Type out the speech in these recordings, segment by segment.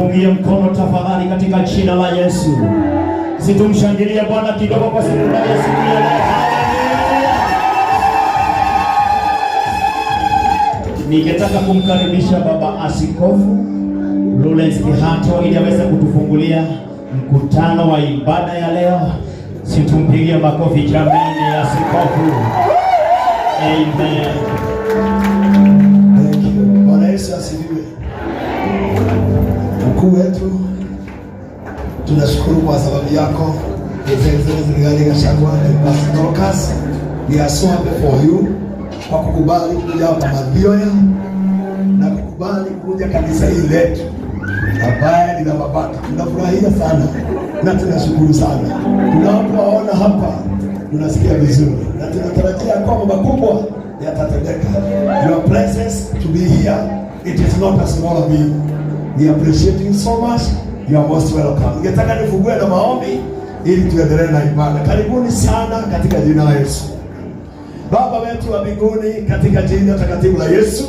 Situmpungie mkono tafadhali katika jina la Yesu. Situmshangilie Bwana kidogo kwa siku ya siku ya leo. Haleluya. Ningetaka kumkaribisha Baba Askofu Lawrence Kihato ili aweze kutufungulia mkutano wa ibada ya leo. Situmpigie makofi jameni, askofu. Amen. Thank you. Bwana Yesu asifiwe. Mkuu wetu, tunashukuru kwa sababu yako. His Excellency Rigathi Gachagua and Pastor Dorcas. We are so happy for you kwa kukubali kuja hapa Mathioya na kukubali kuja kanisa hili letu ambaye ni la Mabati. Tunafurahia sana na tunashukuru sana. Tunapowaona hapa tunasikia vizuri na tunatarajia kwamba makubwa yatatendeka. Your presence to be here, it is not a small thing. We appreciate you so much. You are most welcome. Ningetaka nifungue na maombi ili tuendelee na ibada. Karibuni sana katika jina la Yesu. Baba wetu wa mbinguni, katika jina takatifu la Yesu,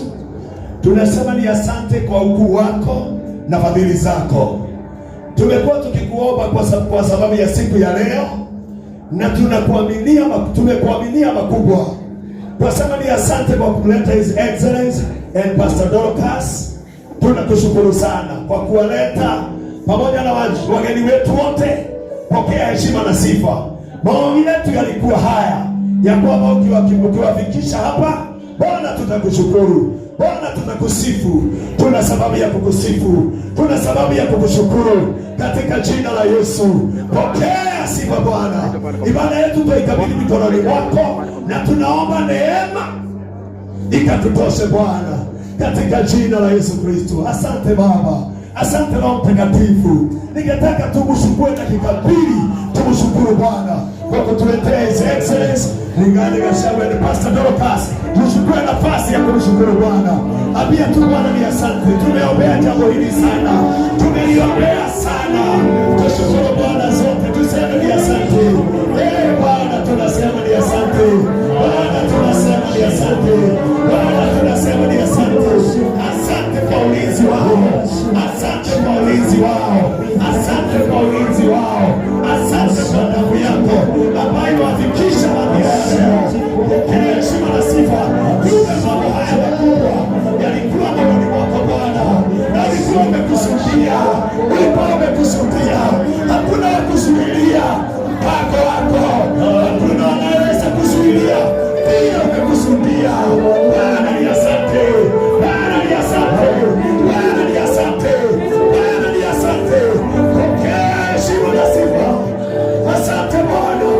tunasema ni asante kwa ukuu wako na fadhili zako. Tumekuwa tukikuomba kwa sababu ya siku ya leo, na tunakuaminia, tumekuaminia makubwa. Tunasema ni asante kwa kumleta His Excellency and Pastor Dorcas. Tunakushukuru sana kwa kuwaleta pamoja na wageni wetu wote. Pokea heshima na sifa. Maombi yetu yalikuwa haya ya kwamba ukiwafikisha hapa Bwana, tutakushukuru Bwana, tutakusifu. Tuna sababu ya kukusifu, tuna sababu ya kukushukuru katika jina la Yesu. Pokea sifa Bwana. Ibada yetu tuikabidhi mikononi mwako, na tunaomba neema ikatutoshe Bwana, katika jina la Yesu Kristo. Asante Baba, asante Roho Mtakatifu. Ningetaka tumshukuru dakika 2, tumshukuru Bwana kwa kutuletea His Excellency Rigathi Gachagua na Pastor Dorcas. Tuchukue nafasi ya kumshukuru Bwana. Ambia tu Bwana ni asante. Tumeombea jambo hili sana, tumeliombea sana. Tushukuru Bwana zote, tuseme ni asante. Eh, Bwana tunasema ni asante. Bwana tunasema ni asante. Bwana tunasema ni asante. Asante kwa ulinzi wao, asante kwa ulinzi wao, asante kwa ulinzi wao, asante kwa damu yako ambayo wafikisha leo. Pokea heshima na sifa. Kumbe mambo haya makubwa yalikuwa moyoni mwako Bwana, na ulikuwa umekusudia, ulikuwa umekusudia. Hakuna wa kuzuilia mpango wako, hakuna anayeweza kuzuilia pia umekusudia. Bwana ni asante, Bwana ni asante, Bwana ni asante, Bwana ni asante. Pokea heshima na sifa. Asante Bwana.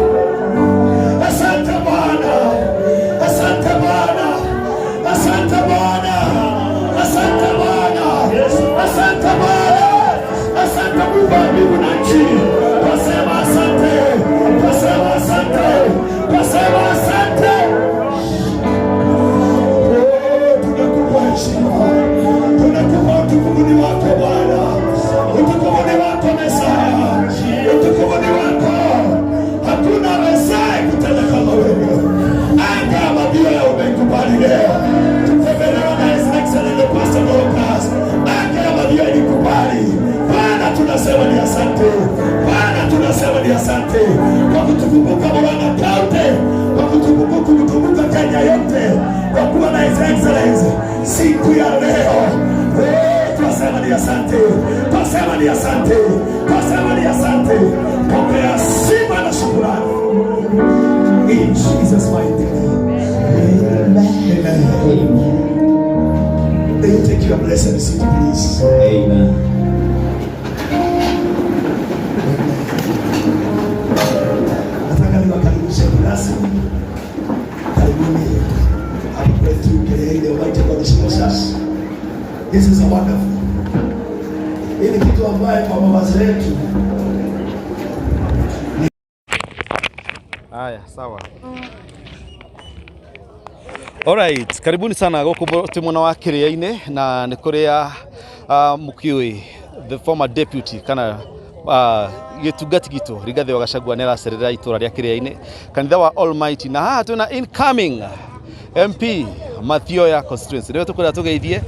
Asante Bwana, asante Bwana, asante Bwana, asante Bwana, asante Bwana, asante Mungu wa mbingu na nchi. Twasema asante, twasema asante, twasema asante. Oh, tunakupa heshima, tunakupa utukufu ni wako Bwana, utukufu ni wako Mesaya, utukufu ni wako. Hakuna awezaye kutenda kama wewe. Anga ya Mathioya umeikubali leo, tutembelewa na His Excellency Pastor Dorcas. Anga ya Mathioya ilikubali. Bwana, tunasema ni asante. Bwana, tunasema ni asante kwa kutukumbuka Murang'a County, kwa kutukumbuka kutukumbuka Kenya yote, kwa kuwa na His Excellency siku ya leo. Eh, tunasema ni asante, tunasema ni asante, tunasema ni asante. Pokea sifa na shukrani. In Jesus' mighty name. Amen. Amen. May you take your blessed seat, please. Amen. Nataka niwakaribishe rasmi. Karibuni hapa kwetu Kiriaini, Almighty God is us. This is a wonderful. Hii ni kitu ambaye kwa mawazo yetu Haya, sawa. Alright, karibuni sana gũkũ twĩ mwena wa Kĩrĩa-inĩ na nĩ kũrĩa Mũkiũi the former deputy kana gĩtungati gitũ Rigathĩ wa Gachagua nĩ aracerera itũra rĩa Kĩrĩa-inĩ, kanitha wa Almighty, na haha twĩna incoming MP Mathioya constituency, nĩwe tũkwenda tũgeithie.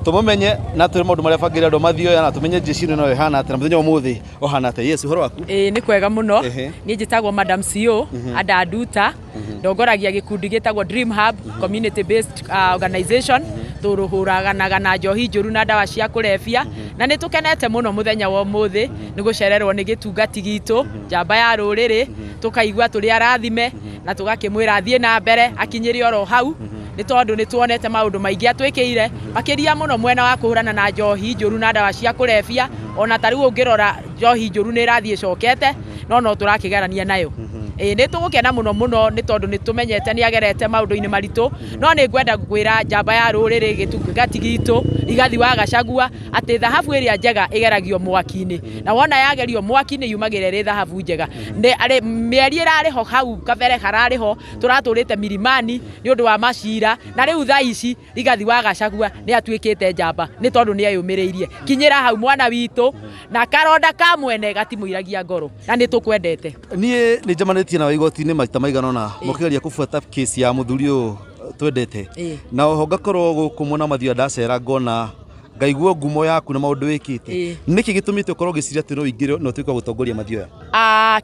Tumumenye na twire maundu maria bangire andu mathioya na tumenye jeshi ino ihana atia na muthenya umuthi uhana atia. Yes, uhoro waku? Ĩĩ, nĩ kwega mũno. Ehe. Niĩ njĩtagwo Madam CEO Ada Nduta, ndongoragia gĩkundi gĩtagwo Dream Hub community based organization. Tũhũraganaga na njohi njũru na ndawa cia kũrebia, na nĩ tũkenete mũno mũthenya wa ũmũthĩ nĩ gũcererwo nĩ gĩtungati gitũ, njamba ya rũrĩrĩ. Tũkaigua tũrĩ arathime na tũgakĩmwĩra athiĩ na mbere akinyĩre oro hau, nĩ tondũ nĩ tuonete maũndũ maingĩ atwĩkĩire, makĩria mũno mwena wa kũhũrana na njohi njũru na ndawa cia kũrebia. Ona ta rĩu ũngĩrora, njohi njũru nĩ ĩrathiĩ ĩcokete, no tũrakĩgerania nayo. Ĩĩ, nĩ tũgũkena mũno mũno nĩ tondũ nĩ tũmenyete nĩ agerete maũndũ-inĩ maritũ. No nĩ ngwenda kwĩra njamba ya rũrĩrĩ, gĩtungati gitũ Rigathi wa Gachagua, atĩ thahabu ĩrĩa njega ĩgeragio mwaki-inĩ, na wona yagerio mwaki-inĩ yumagĩra ĩrĩ thahabu njega. Nĩ arĩ mĩeri ĩrarĩ ho hau kabere, hararĩ ho tũratũrĩte mirimani nĩ ũndũ wa macira, na rĩu thaa ici Rigathi wa Gachagua nĩ atuĩkĩte njamba nĩ tondũ nĩ eyũmĩrĩirie. Kinyĩra hau, mwana witũ, na karonda ka mwene gatimũiragia ngoro, na nĩ tũkwendete. Niĩ nĩ njemanĩtie nawe igoti-inĩ maita maigana ũna mũkĩgeria kũbuata kesi ya mũthuri ũyũ twendete, na oho ngakorwo gũkũ mwena wa Mathioya ndacera ngona ngaigua ngumo yaku na maũndũ wĩkĩte. Nĩkĩ gĩtũmĩte ũkorwo ũgĩciria atĩ no ũingĩre na ũtuĩke wa gũtongoria Mathioya?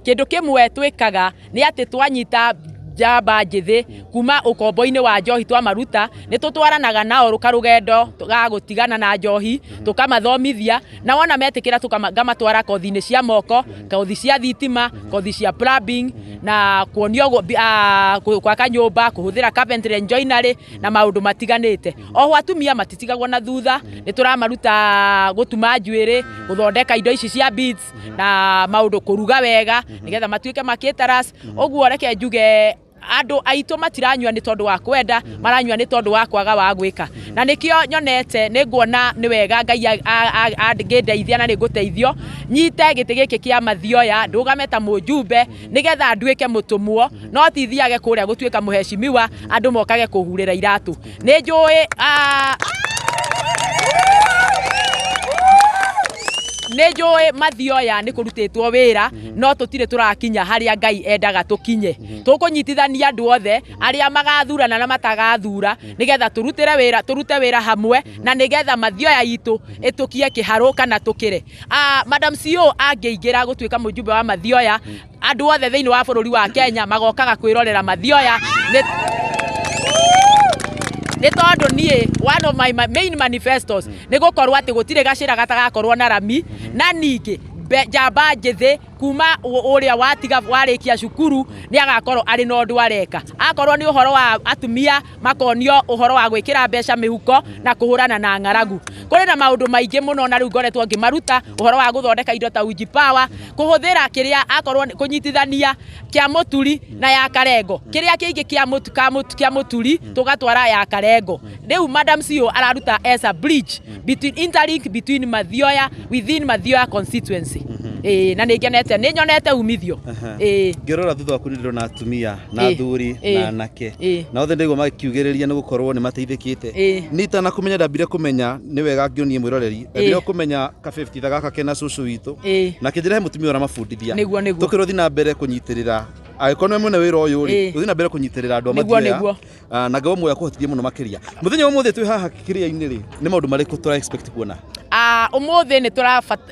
Kĩndũ kĩmwe twĩkaga nĩ atĩ twanyita njamba njĩthĩ kuma ũkombo-inĩ wa njohi, twamaruta, nĩ tũtwaranaga nao karũgendo ga gũtigana na njohi, tũkamathomithia, na wona metĩkĩra ngamatwara kothi-inĩ cia moko, kothi cia thitima, kothi cia plumbing, na kuonio gwaka nyũmba, kũhũthĩra carpentry and joinery na maũndũ matiganĩte. Oho atumia matitigagwo na thutha, nĩ tũramaruta gũtuma njuĩrĩ, gũthondeka indo ici cia beads na maũndũ kũruga wega nĩgetha matuĩke ma caterers. Ũguo reke njuge andũ aitũ matiranyua nĩ tondũ wa kwenda, maranyua nĩ tondũ wa kwaga wa gwĩka, na nĩkĩo nyonete nĩ nguona nĩ wega Ngai angĩndeithia na nĩ ngũteithio nyite gĩtĩ gĩkĩ kĩa Mathioya, ndũgame ta mũjumbe nĩgetha nduĩke mũtũmwo, no tithiage kũrĩa gũtuĩka mũheshimiwa andũ mokage kũhurĩra iratũ. Nĩ njũĩ nĩ njũĩ Mathioya nĩ kũrutĩtwo wĩra, no tũtirĩ tũrakinya harĩa Ngai endaga tũkinye. Tũkũnyitithania andũ othe arĩa magathurana na matagathura nĩgetha tũrutĩre wĩra, tũrute wĩra hamwe, na nĩgetha Mathioya itũ ĩtũkie kĩharũ kana tũkĩre. Madam CEO angĩingĩra gũtuĩka mũjumbe wa Mathioya, andũ othe thĩinĩ wa bũrũri wa Kenya magokaga kwĩrorera Mathioya, nĩ tondũ niĩ one of my main manifestos nĩ gũkorwo atĩ gũtirĩ gacĩra gatagakorwo na rami, na ningĩ njamba njĩthĩ kuma ũrĩa watiga warĩkia cukuru nĩ agakorwo arĩ na ũndũ areka. Akorwo nĩ ũhoro wa atumia, makonio ũhoro wa gwĩkĩra mbeca mĩhuko na kũhũrana na ng'aragu. Kũrĩ na maũndũ maingĩ mũno, na rĩu ngoretwo ngĩmaruta ũhoro wa gũthondeka indo ta uji power, kũhũthĩra kĩrĩa akorwo kũnyitithania kĩa mũturi na ya karengo, kĩrĩa kĩingĩ kĩa mũtu ka mũtu kĩa mũturi tũgatwara ya karengo. Rĩu Madam CEO araruta as a bridge between, interlink between Mathioya, within Mathioya constituency. Ĩĩ, na nĩ ngenete, nĩ nyonete umithio, ĩĩ. Ngĩrora thutha waku nĩ ndĩrona atumia na athuri na anake na othe ndaigua makiugĩrĩria nĩ gũkorwo nĩ mateithĩkĩte. Niĩ itanakũmenya, ndambire kũmenya nĩ wega ngĩonie mwĩroreri, ndambire kũmenya ka 50 gaka kena cũcũ witũ na kĩnjĩra he mũtumia ũramabundithia. Nĩguo, nĩguo. Tũkĩrwo thiĩ na mbere kũnyitĩrĩra, angĩkorwo nĩwe mwene wĩra ũyũ rĩ, ũthiĩ na mbere kũnyitĩrĩra andũ a Mathioya. Na Ngai wa muoyo akũhotithie mũno makĩria. Mũthenya wa ũmũthĩ twĩ haha kĩrĩa-inĩ rĩ, nĩ maũndũ marĩkũ tũra expect kuona? Ũmũthĩ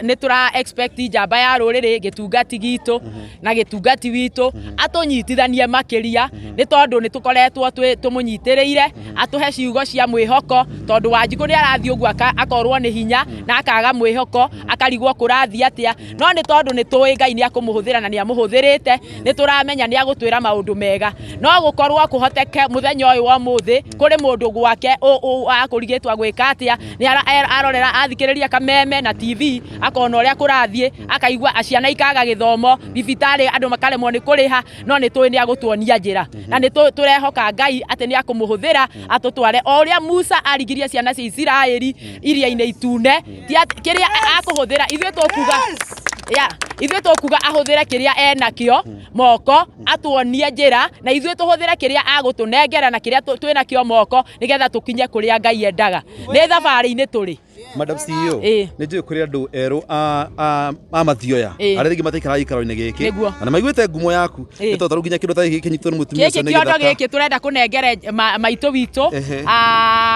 nĩ tũra expect njamba ya rũrĩrĩ, gĩtungati gitũ na gĩtungati witũ, atũnyitithanie makĩria, nĩ tondũ nĩ tũkoretwo tũmũnyitĩrĩire, atũhe ciugo cia mwĩhoko, tondũ Wanjikũ nĩ arathiĩ ũguo akorwo nĩ hinya na akaga mwĩhoko, akarigwo kũrathiĩ atĩa. No nĩ tondũ nĩ tũĩ Ngai nĩ akũmũhũthĩra na nĩ amũhũthĩrĩte, nĩ tũramenya nĩ agũtwĩra maũndũ mega. No gũkorwo kũhoteke mũthenya ũyũ wa ũmũthĩ kũrĩ mũndũ gwake akũrigĩtwo agwĩka atĩa, nĩ arorera athikĩrĩria kameme na TV, akona ũrĩa kũrathiĩ, akaigua ciana ikaga gĩthomo, thibitarĩ andũ makaremwo nĩ kũrĩha, no nĩ tũĩ nĩ agũtuonia njĩra, na nĩ tũrehoka Ngai atĩ nĩ akũmũhũthĩra atũtware o ũrĩa Musa arigirie ciana cia Isiraeli iria-inĩ itune. Ti atĩ kĩrĩa akũhũthĩra, ithuĩ tũkuga ya ithuĩ tũkuga ahũthĩre kĩrĩa enakĩo moko atuonie njĩra, na ithuĩ tũhũthĩre kĩrĩa agũtũnengera na kĩrĩa twĩnakĩo moko nĩgetha tũkinye kũrĩa Ngai endaga. Nĩ thabarĩ-inĩ tũrĩ. Madam CEO, nĩ njũĩ kũrĩ andũ erũ a Mathioya arĩa rĩngĩ mataikaraga gĩikaro-inĩ gĩkĩ na maiguĩte ngumo yaku, nĩ tondũ tarĩu nginya kĩndũ ta gĩkĩ kĩnyitwo nĩ mũtumia gĩkĩ ũcio nĩ kĩondo gĩthaka. Gĩkĩ tũrenda kũnengere maitũ witũ.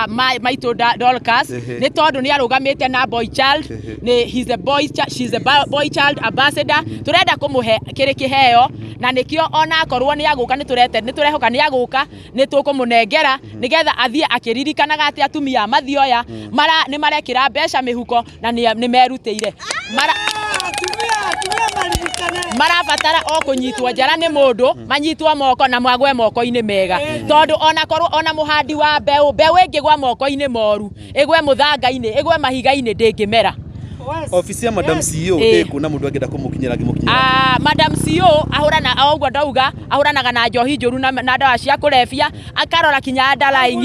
maitũ Dorcas nĩ tondũ nĩ arũgamĩte na boy child, nĩ he's a boy she's a boy child ambassador. Tũrenda kũmũhe kĩrĩ kĩheo na nĩkĩo onakorwo nĩ agũka nĩ tũrehoka nĩ agũka nĩ tũkũmũnengera nĩgetha athiĩ akĩririkanaga atĩ atumia a Mathioya nĩ marekĩra mbeca mĩhuko na nĩ merutĩire. Marabatara o kũnyitwo njara nĩ mũndũ, manyitwo moko na magwe moko-inĩ mega, tondũ onakorwo ona mũhandi wa mbeũ, mbeũ ĩngĩgwa moko-inĩ moru, ĩgwe mũthanga-inĩ, ĩgwe mahiga-inĩ, ndĩngĩmera. Ofici ya Madam CEO ĩkũ na mũndũ angĩenda kũmũkinyĩra angĩmũkinyĩra? Madam CEO ahũrana o ũguo ndauga, ahũranaga na njohi njũru na ndawa cia kũrebia, akarora kinya underlying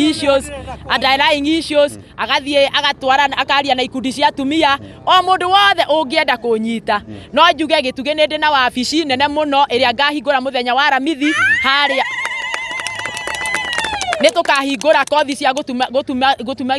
issues, agathiĩ agatwara, akaria na ikundi cia atumia, o mũndũ wothe ũngĩenda kũnyita. No njuge gĩtugĩ nĩ ndĩ na wabici nene mũno ĩrĩa ngahingũra mũthenya wa Aramithi harĩa nĩ tũkahingũra kothi cia gũtuma gũtuma gũtuma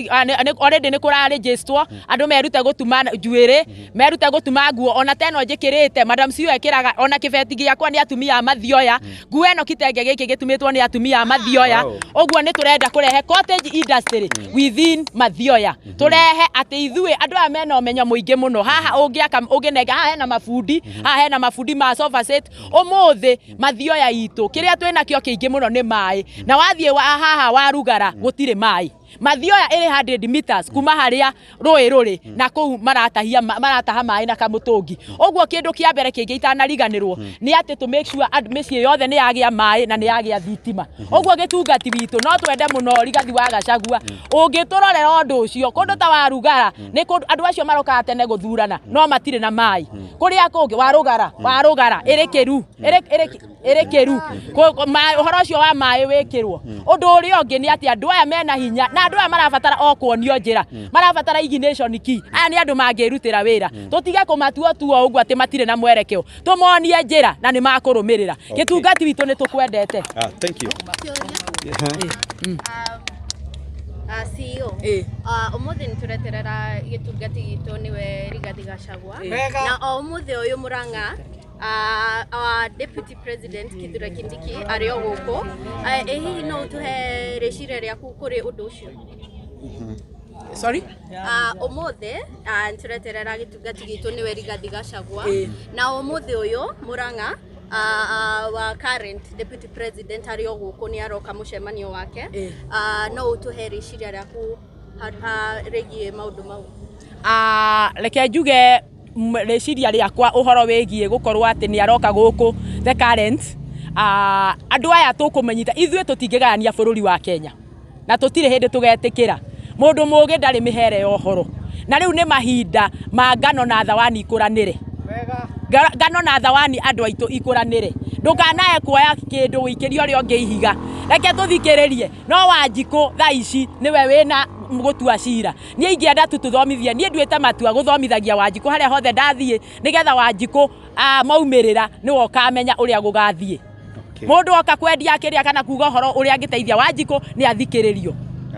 already nĩ kũrarĩnjĩstwo andũ merute gũtuma njuĩrĩ, merute gũtuma nguo ona ta ĩno njĩkĩrĩte Madam CEO ekĩraga ona kĩbeti gĩakwa nĩ atumia a Mathioya, nguo ĩno kitenge gĩkĩ gĩtumĩtwo nĩ atumia a Mathioya. Ũguo nĩ tũrenda kũrehe cottage industry within Mathioya, tũrehe atĩ ithuĩ andũ aya mena ũmenyo mũingĩ mũno haha ũngĩaka ũngĩnenga haha hena mabundi, haha hena mabundi ma sofa set. Ũmũthĩ Mathioya itũ kĩrĩa twĩnakĩo kĩingĩ mũno nĩ maĩ, na wathiĩ wa haha wa Rugara gũtirĩ maĩ. Mathioya ĩrĩ 100 meters kuma harĩa rũĩ rũrĩ na kũu maratahia marataha maĩ na kamũtũngi. Ũguo kĩndũ kĩa mbere kĩngĩ itanariganĩrwo nĩ atĩ to make sure andũ mĩciĩ yothe nĩ yagĩa maĩ na nĩ yagĩa thitima. Ũguo gĩtungati witũ no twende mũno Rigathi wa Gachagua ũngĩtũrorera ũndũ ũcio kũndũ ta wa Rugara nĩ kũndũ andũ acio marokaga tene gũthurana no matirĩ na maĩ. Kũrĩa kũngĩ wa Rugara wa Rugara ĩrĩ kĩru ĩrĩ kĩru ũhoro ũcio wa maĩ wĩkĩrwo. Ũndũ ũrĩa ũngĩ nĩ atĩ andũ aya mena hinya na andũ aya marabatara o kuonio njĩra, marabatara ignition key. Aya nĩ andũ mangĩrutĩra wĩra, tũtige kũmatua tuo ũguo atĩ matirĩ na mwerekeo, tũmonie njĩra na nĩ makũrũmĩrĩra. Gĩtungati witũ nĩ tũkwendete. Thank you. CEO, ũmũthĩ nĩ tũreterera gĩtungati gitũ nĩwe Rigathi Gachagua, na o ũmũthĩ ũyũ Murang'a our Deputy President Kithure Kindiki arĩ o gũkũ. Ĩ hihi no ũtũhe rĩciria rĩaku kũrĩ ũndũ ũcio? Sorry? Ũmũthĩ nĩ tũreterera gĩtungati gitũ nĩwe Rigathi Gachagua, na ũmũthĩ ũyũ Murang'a wa current Deputy President arĩ o gũkũ nĩ aroka mũcemanio wake. No ũtũhe rĩciria rĩaku rĩgiĩ maũndũ mau? Reke njuge rĩciria rĩakwa ũhoro wĩgiĩ gũkorwo atĩ nĩ aroka gũkũ the current. Andũ aya tũkũmenyita ithuĩ tũtingĩgayania bũrũri wa Kenya na tũtirĩ hĩndĩ tũgetĩkĩra mũndũ mũgĩ ndarĩ mĩhere ya ũhoro, na rĩu nĩ mahinda ma ngano na thawani ikũranĩre. Ngano na thawani andũ aitũ ikũranĩre, ndũkanae kuoya kĩndũ ũikĩrie ũrĩa ũngĩ ihiga. Reke tũthikĩrĩrie no Wanjikũ thaa ici nĩwe wĩna gũtua cira. Niĩ ingĩenda tu tũthomithie, niĩ nduĩte matua gũthomithagia Wanjikũ harĩa hothe ndathiĩ nĩgetha Wanjikũ maumĩrĩra nĩwe ũkamenya ũrĩa gũgathiĩ. Mũndũ oka kwendia kĩrĩa kana kuga ũhoro ũrĩa angĩteithia Wanjikũ nĩ athikĩrĩrio.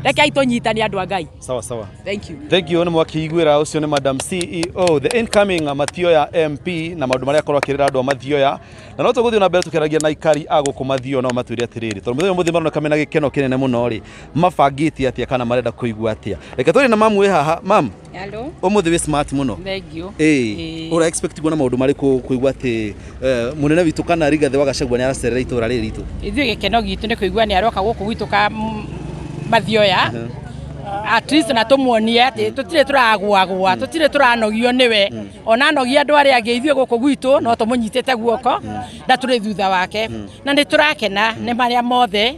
Rekei tũnyitane andũ a Ngai. Sawa sawa. Thank you. Thank you nĩ mwakĩiguĩra ũcio nĩ Madam CEO the incoming Mathioya MP na maũndũ marĩa akorwo akĩrĩra andũ a Mathioya, na no tũgũthiĩ na mbere tũkĩaragia na aikari a gũkũ Mathioya no matwĩre atĩrĩrĩ, tondũ mũthenya ũmũthĩ maroneka mena gĩkeno kĩnene mũno rĩ, mabangĩte atĩa kana marenda kũigua atĩa. Reke tũrĩ na mamu wĩ haha. Mam. Hello. Ũmũthĩ wĩ smart mũno. Thank you. Ĩĩ. Ũra expect kuona maũndũ marĩkũ kũigua atĩ mũnene witũ kana Rigathi wa Gachagua nĩ aracerera itũra rĩrĩ ritũ? Ithuĩ gĩkeno gitũ nĩ kũigua nĩ aroka gũkũ gwitũ ka Mathioya. At least na tũmuonie atĩ tũtirĩ tũragũagũa, tũtirĩ tũranogio nĩwe. Ona anogia andũ arĩa angĩ ithuĩ gũkũ gwitũ no tũmũnyitĩte guoko na tũrĩ thutha wake. Na nĩ tũrakena nĩ marĩa mothe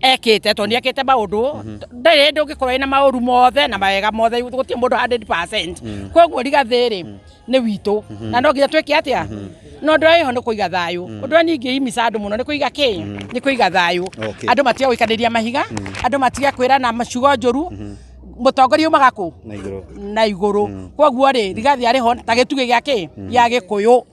ekĩte, tondũ nĩ ekĩte maũndũ ndarĩ hĩndĩ ũngĩkorwo wĩna maũru mothe na mawega mothe, gũtirĩ mũndũ 100%. Koguo Rigathi rĩ nĩ witũ na no nginya twĩke atĩa, no ũndũ ũrĩa wĩho nĩ kũiga thayũ. Ũndũ ũrĩa ningĩ imisa andũ mũno nĩ kũiga kĩ, nĩ kũiga thayũ. Andũ matige gũikanĩria mahiga, andũ matige kwĩrana ciugo njũru. Mũtongoria umaga kũ? Na igũrũ. Na igũrũ. Koguo rĩ Rigathi arĩ ho ta gĩtugĩ gĩa kĩ, gĩa Gĩkũyũ.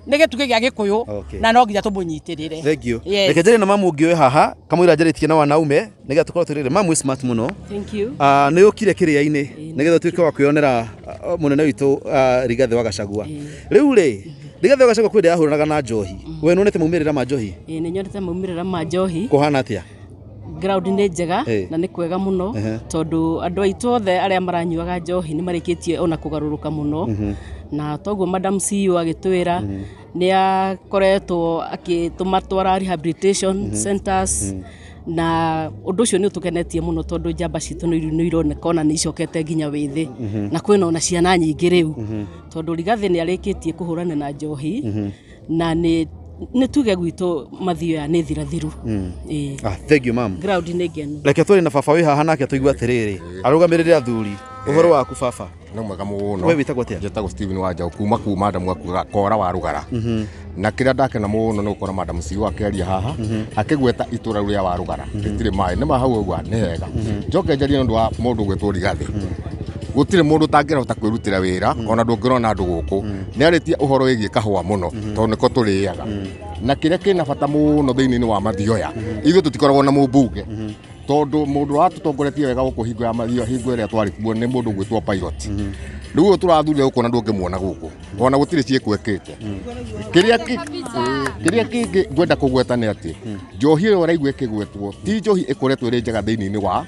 Nĩ gĩtugĩ gĩa Gĩkũyũ na no nginya tũmũnyitĩrĩre. Thank you. Yes. Reke njĩre na mamu ũngĩ wĩ haha kamũira njarĩtie na wanaume nĩgetha tũkorwo tũrĩrĩ. Mamu wĩ smart mũno. Thank you. Nĩ ũkire kĩrĩa-inĩ nĩgetha ũtuĩke wa kwĩyonera mũnene witũ Rigathi wa Gachagua. Rĩu rĩ Rigathi wa Gachagua kwĩ ndĩrahũranaga na njohi. We nĩwonete maumĩrĩra ma njohi? Ĩĩ nĩ nyonete maumĩrĩra ma njohi. Kũhana atĩa? Ground nĩ njega Ĩ. na nĩ kwega mũno tondũ andũ aitũ othe arĩa maranyuaga njohi nĩ marĩkĩtie ona kũgarũrũka mũno na toguo Madam CEO agĩtwĩra nĩ akoretwo akĩtũmatwara rehabilitation centers na ũndũ ũcio nĩ ũtũkenetie mũno tondũ njamba citũ nĩ ironeka ona nĩ icokete nginya wĩthĩ na kwĩna ona ciana nyingĩ rĩu tondũ Rigathĩ nĩ arĩkĩtie kũhũrana na njohi na nĩ tuge gwitũ Mathioya nĩ thirathiru. Ĩĩ. Ah, thank you, ma'am. Ground nĩ ngenu. Reke twari na baba wĩ haha nake tũigue atĩrĩrĩ, arũgamĩrĩre athuri. Ũhoro waku, baba? No mwega mũno. We wĩtagwo atĩa? Njĩtagwo Steven Wanjaũ kuma kuu madam akuaga kora wa rũgara. Na kĩrĩa ndakena mũno nĩ gũkora madam CEO akĩaria haha akĩgweta itũra rĩu rĩa wa rũgara rĩtirĩ maĩ nĩ ma hau auga nĩ hega. Njoke njarie nĩ ũndũ wa mũndũ ũgwĩtwo Rigathĩ. Gũtirĩ mũndũ ũtangĩrahota kwĩrutĩra wĩra ona ndũngĩrona andũ gũkũ. Nĩ arĩtie ũhoro wĩgiĩ kahũa mũno tondũ nĩko tũrĩaga. Na kĩrĩa kĩna bata mũno thĩinĩ wa Mathioya, ithuĩ tũtikoragwo na mũmbunge tondũ mũndũ watũtongoretie wega gũkũ hingo ya Mathioya, hingo ĩrĩa twarĩ kuo, nĩ mũndũ ũgwĩtwo Pilot. Rĩu ũyũ tũrathurire gũkũ na ndũngĩmuona gũkũ ona gũtirĩ ciĩko ĩkĩte. Kĩrĩa kĩngĩ ngwenda kũgweta nĩ atĩ njohi ĩyo ũraigua ĩkĩgwetwo ti njohi ĩkoretwo ĩrĩ njega thĩinĩ wa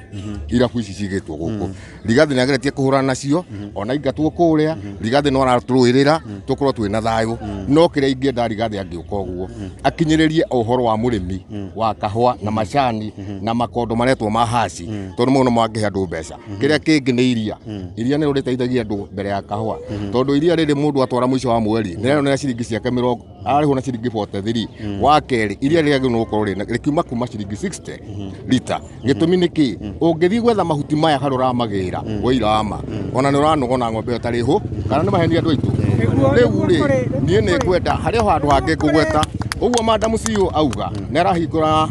irabu ici cigĩtwo gũkũ. Rigathĩ nĩ ageretie kũhũrana nacio ona ingatwo kũrĩa. Rigathĩ no aratũrũĩrĩra tũkorwo twĩna thayũ, no kĩrĩa ingĩenda Rigathĩ angĩũka ũguo akinyĩrĩrie ũhoro wa mũrĩmi wa kahũa na macani na makondo maretwo ma haci tondũ mau no mangĩhe andũ mbeca. Kĩrĩa kĩngĩ nĩ iria. Iria nĩrĩo rĩteithagia andũ mbere ya kahũa tondũ iria rĩrĩ mũndũ atwara mũico wa mweri nĩreronera ciringi ciake 40 ararĩhwo na ciringi 43. Wa kerĩ, iria rĩagĩrĩirwo nĩ gũkorwo rĩkiuma kuma ciringi 60 lita. Gĩtũmi nĩ kĩ? Ũngĩthiĩ gwetha mahuti maya harĩa ũramagĩra wĩirama ona nĩ ũranogona ng'ombe ĩyo ĩtarĩ hũ kana nĩ maheni andũ aitũ. Rĩu rĩ, niĩ nĩ ngwenda harĩ o handũ hangĩ ngũgweta ũguo madam CEO auga nĩ arahingũra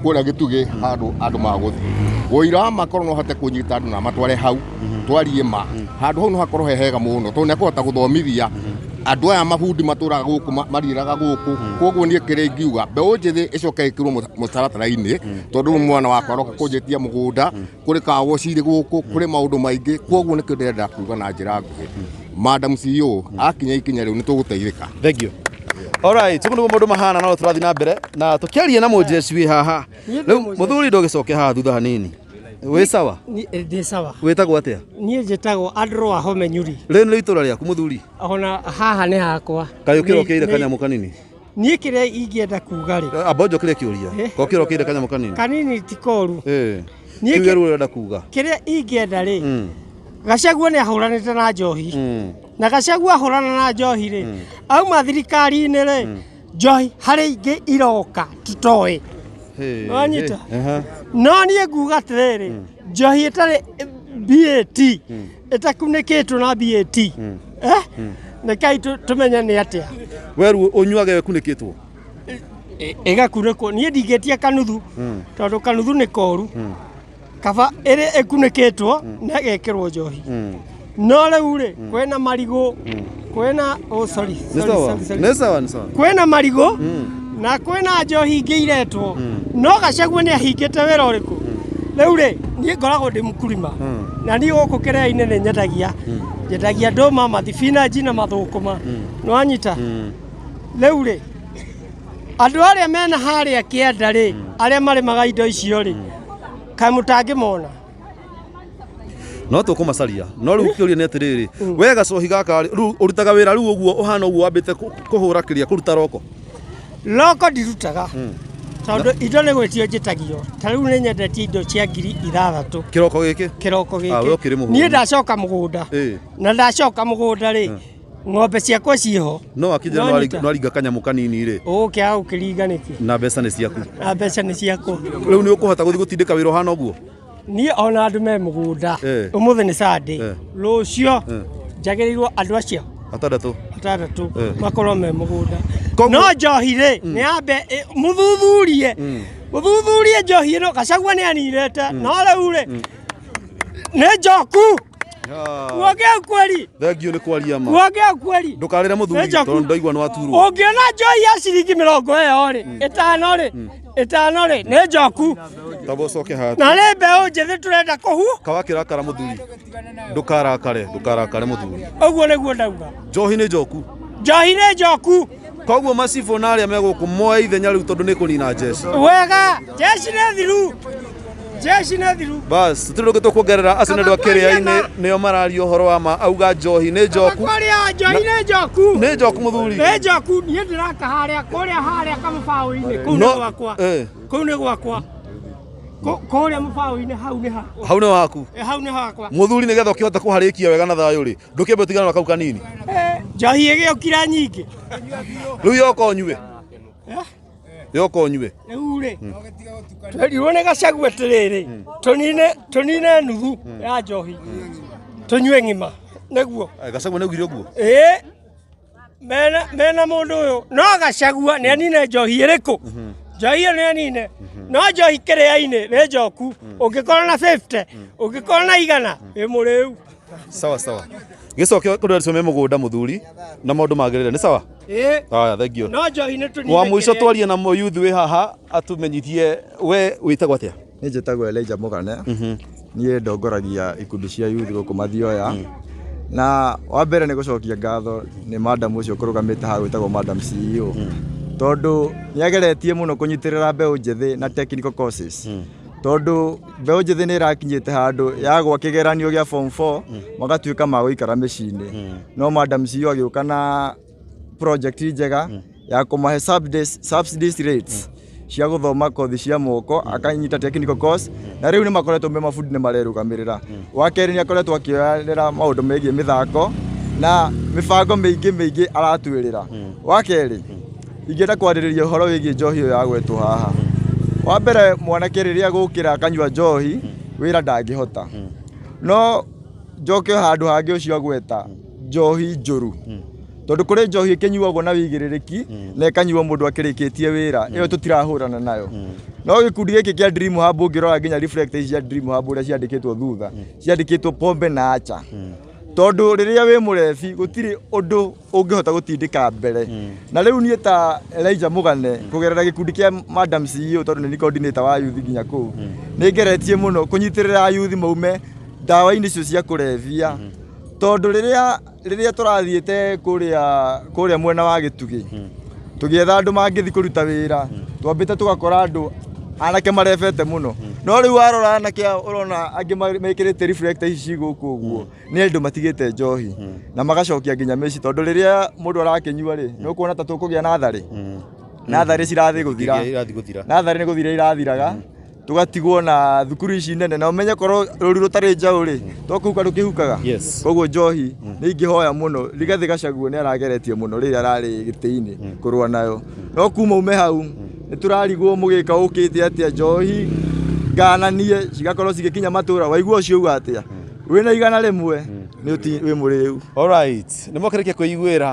kũrĩa gĩtugĩ handũ andũ magũthiĩ wũirama korwo no hote kũnyita andũ na matware hau twarie ma handũ hau no hakorwo he hega mũno tondũ nĩ akũhota gũthomithia andũ aya mabundi matũraga gũkũ mariĩraga gũkũ. Koguo niĩ kĩrĩa ingiuga, mbeũ njĩthĩ ĩcoke ĩkĩrwo mũtaratara-inĩ tondũ rĩu mwana wakwa aroka kũnjĩtia mũgũnda kũrĩ kawoci gũkũ kũrĩ maũndũ maingĩ. Koguo nĩkĩo ndĩrenda kuga na njĩra nguhĩ, madam CEO akinya ikinya rĩu nĩ tũgũteithĩka. Thank you. Alright, ũguo nĩguo maũndũ mahana no tũrathiĩ na mbere na tũkĩaria na mũjeshi wĩ haha. Rĩu mũthuri ndũgĩcoke haha thutha hanini. Wĩ sawa? Ndĩ sawa. Wĩtagwo atĩa? Niĩ njĩtagwo Andrew Wahome Nyuri. Rĩrĩ nĩ itũra rĩaku, mũthuri? Ona haha nĩ hakwa. Kaĩ ũkĩrokeire kanyamũ kanini? Niĩ kĩrĩa ingĩenda kuga rĩ, Amba ũnjokerie kĩũria. Eh. Ko kĩrokeire kanyamũ kanini? Kanini ti koru. Niĩ Kiuge rĩu ũrenda kuga. Kĩrĩa ingĩenda rĩ, Gachagua nĩ ahũranĩte na njohi na Gachagua ahũrana na njohi rĩ, auma thirikari-inĩ rĩ, njohi harĩ ingĩ iroka tũtoĩ. Hey, Nĩwanyita? hey. Aha. No niĩ nguga atĩrĩrĩ, njohi ĩtarĩ BAT ĩtakunĩkĩtwo na BAT, eh, rekai tũmenye nĩ atĩa. We rĩu ũnyuaga ĩkunĩkĩtwo? Ĩgakunĩkwo. Niĩ ndingĩtia kanuthu tondũ kanuthu nĩ koru. Kaba ĩrĩ ĩkunĩkĩtwo na ĩgekĩrwo njohi. No rĩu rĩ, kwĩna marigũ, kwĩna, oh, sorry, Nĩ sorry, sawa. sorry, sorry. Nĩ sawa, nĩ sawa. Kwĩna marigũ na kwĩna njohi ingĩ iretwo, no Gachagua nĩ ahingĩte wĩra ũrĩkũ? Rĩu rĩ, niĩ ngoragwo ndĩ mkulima na niĩ gũkũ kĩrĩa-inĩ nĩ nyendagia ndũma, mathibinanji na mathũkũma. Nĩwanyita? Rĩu rĩ, andũ arĩa mena harĩa kĩanda rĩ, arĩa marĩmaga indo icio rĩ, kaĩ mũtangĩmona? No tũkũmacaria, no rĩu kĩũria nĩ atĩrĩrĩ, we gacohi gaka rĩ, rĩu ũrutaga wĩra rĩu ũguo ũhana ũguo wambĩte kũhũra kĩrĩa kũruta roko? Roko ndirutaga tondũ indo nĩ gwĩtio njĩtagio. Ta rĩu nĩ nyendetie indo cia 6000. Kĩroko gĩkĩ? Kĩroko Ah, we ũkĩrĩ gĩkĩ. mũhũnu. Niĩ ndacoka mũgũnda na ndacoka mũgũnda rĩ, ng'ombe ciakwa ciĩho. No akĩnjĩra Nĩwanyita? no aringa kanyamũ kanini rĩ. Ũgũkĩaga gũkĩringa nĩkĩ? Na mbeca nĩ ciaku. Na mbeca nĩ ciakwa. Rĩu nĩ ũkũhota gũthiĩ gũtindĩka wĩra ũhana ũguo? Niĩ ona andũ me mũgũnda, ũmũthĩ nĩ Sunday, rũcio njagĩrĩirwo andũ acio 6. 6 makorwo me mũgũnda. No njohi rĩ, nĩ yambe mũthuthurie, mũthuthurie njohi ĩno. Gachagua nĩ aninĩte, no rĩu rĩ, nĩ njoku kuongea ukweli. Thengiũ nĩ kwaria ma. Kuongea ukweli. Ndũkarĩre mũthuri Nĩ njoku. tondũ ndaigua nĩ waturwo. Ũngĩona njohi ya ciringi 50 rĩ, 5 rĩ, 5 rĩ, nĩ njoku. Tamba ũcoke haha. Na nĩ mbeũ njĩthĩ tũrenda kũhu. Kawakĩrakara mũthuri, ndũkarakare, ndũkarakare mũthuri. Ũguo nĩguo ndauga. Njohi nĩ njoku. Njohi nĩ njoku. Koguo macibũ na arĩa me gũkũ moe ithenya rĩu tondũ nĩ kũnina njeci. Wega, jeshi nĩ thiru. Jeshi nĩ thiru. Bas, tũtirĩ ũndũ tũkuongerera acio nĩ andũ a kĩrĩa-inĩ nĩo mararia ũhoro wa ma auga njohi nĩ njoku. Kwarĩa njohi nĩ njoku. Nĩ njoku mũthuri. Nĩ njoku niĩ ndĩraka harĩa kũrĩa harĩa kamũbaũ-inĩ kũu nĩ gwakwa. Kũu nĩ gwakwa. Kũrĩa mũbaũ-inĩ hau nĩ hakwa. Hau nĩ waku. Hau nĩ hakwa. Mũthuri nĩgetha ũkĩhota kũharĩkia wega na thayũ rĩ, ndũkĩambe ũtigane na kau kanini. Njohi ĩgĩũkira nyingĩ. Rĩu yoka ũnyue. Yoka ũnyue. Rĩu rĩ, twerirwo nĩ Gachagua atĩrĩrĩ, tũnine nuthu ya njohi, tũnyue ng'ima, nĩguo. Gachagua nĩ augire ũguo? Ĩĩ, mena mũndũ ũyũ, no Gachagua nĩ anine njohi ĩrĩkũ? Njohi ĩyo nĩ anine, no njohi kĩrĩa-inĩ nĩ njoku, ũngĩkorwo na 50, ũngĩkorwo na 100, wĩ mũrĩu. Sawa sawa. Gĩcoke kũrĩ acio me mũgũnda mũthuri na maũndũ magĩrĩre, nĩ sawa? Ĩĩ. Haya, thank you. No njohi nĩ tũnine. Wa mũico twarie na youth wĩ haha atũmenyithie we wĩtagwo atĩa? Niĩ njĩtagwo Elijah Mũgane. Niĩ ndongoragia ikundi cia youth gũkũ Mathioya. Na wa mbere nĩ gũcokia ngatho nĩ madam ũcio ũkũrũgamĩte haha wĩtagwo Madam CEO. Tondũ nĩ ageretie mũno kũnyitĩrĩra mbeũ njĩthĩ na technical courses. Tondũ mbeũ njĩthĩ nĩ ĩrakinyĩte handũ yagwa kĩgeranio gĩa form 4 magatuĩka ma gũikara mĩciĩ-inĩ. No Madam CEO agĩũka na project njega ya kũmahe subsidies rates cia gũthoma kothi cia moko, akanyita technical course, na rĩu nĩ makoretwo me mabundi nĩ marerũgamĩrĩra. Wa kerĩ nĩ akoretwo akĩoyerera maũndũ megiĩ mĩthako na mĩbango mĩingĩ mĩingĩ aratwĩrĩra. Wa kerĩ ingĩenda kwarĩrĩria ũhoro wĩgiĩ njohi ĩyo yagwetwo haha. Wa mbere mwanake rĩrĩa gũkĩra akanyua njohi wĩra ndangĩhota. No njoke handũ hangĩ ũcio agweta njohi njũru. Tondũ kũrĩ njohi ĩkĩnyuagwo na wĩigĩrĩrĩki na ĩkanyuo mũndũ akĩrĩkĩtie wĩra, ĩyo tũtirahũrana nayo. No gĩkundi gĩkĩ kĩa Dream Hub ũngĩrora nginya reflector ici cia Dream Hub ũrĩa ciandĩkĩtwo thutha, ciandĩkĩtwo pombe na acha. Tondũ rĩrĩa wĩ mũrebi gũtirĩ ũndũ ũngĩhota gũtindĩka mbere. Na rĩu niĩ ta Elijah Mũgane kũgerera gĩkundi kĩa Madam CEO tondũ nĩ coordinator wa youth nginya kũu, nĩ ngeretie mũno kũnyitĩrĩra youth maume ndawa-inĩ icio cia kũrebia. Tondũ rĩrĩa tũrathiĩte kũrĩa mwena wa Gĩtugĩ tũgĩetha andũ mangĩthiĩ kũruta wĩra, twambĩte tũgakora andũ anake marebete mũno. No rĩu warora anake aya ũrona angĩ mekĩrĩte reflector ici ci gũkũ ũguo, nĩ andũ matigĩte njohi na magacokia nginya mĩciĩ, tondũ rĩrĩa mũndũ arakĩnyua rĩ, nĩ ũkuona ta tũkũgĩa natharĩ. Natharĩ cirathiĩ gũthira. Natharĩ nĩ gũthira irathiraga. Tũgatigwo na thukuru ici nene, na ũmenye korwo rũru rũtarĩ njaũ rĩ, to kũhuka rũkĩhukaga. Koguo njohi nĩ ingĩhoya mũno, Rigathĩ Gachagua nĩ arageretie mũno rĩrĩa ararĩ gĩtĩ-inĩ kũrũa nayo. No kuma ume hau nĩ tũrarigwo mũgĩka ũkĩte atĩa njohi ngananie cigakorwo cigĩkinya matũra, waigua ũcio uga atĩa? Wĩna 100 nĩ wĩ mũrĩu. Alright, nĩ mwakĩrĩkia kwĩiguĩra.